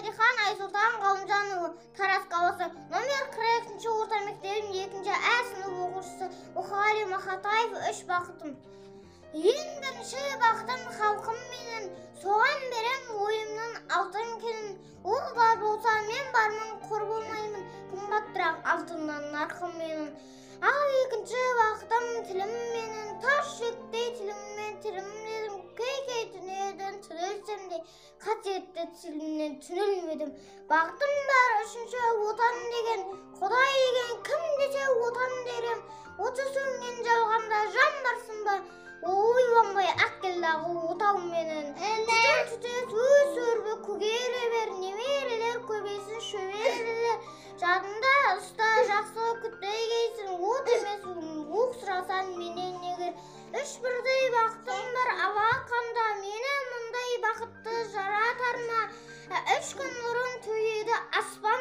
Мәдихан Айсұлтан Ғалымжанұлы, Тараз қаласы, номер 42 орта мектебінің 2 ә сынып оқушысы Мұқағали Мақатаев. Үш бақытым. Ең бірінші бақытым халқым менің, соған берем ойымның алтын кенін. Ол бар болса, мен бармын, қор болмаймын, қымбаттырақ алтыннан нарқым менің. Ал екінші бақытым тілім менің, тас жүректей тіліммен тілімдедім, кей-кей дүниеден түңілсем де, қасиетті тілімнен түңілмедім. Бақытым бар үшінші Отан деген, Құдай деген кім десе, Отан дерем. Оты сөнген жалғанда жан барсың ба, ойланбай әкел-дағы отау менің. Түтін түтес өз өрбі көгере бер, немерелер көбейсін, шөберелер. Жадында ұста, жақсы күтпегейсің, от емес оқ сұрасаң менен егер. Үш бірдей бақытым бар алақанда, мені мұндай бақытты жаратар ма? 3 күн бұрын түйеді аспан.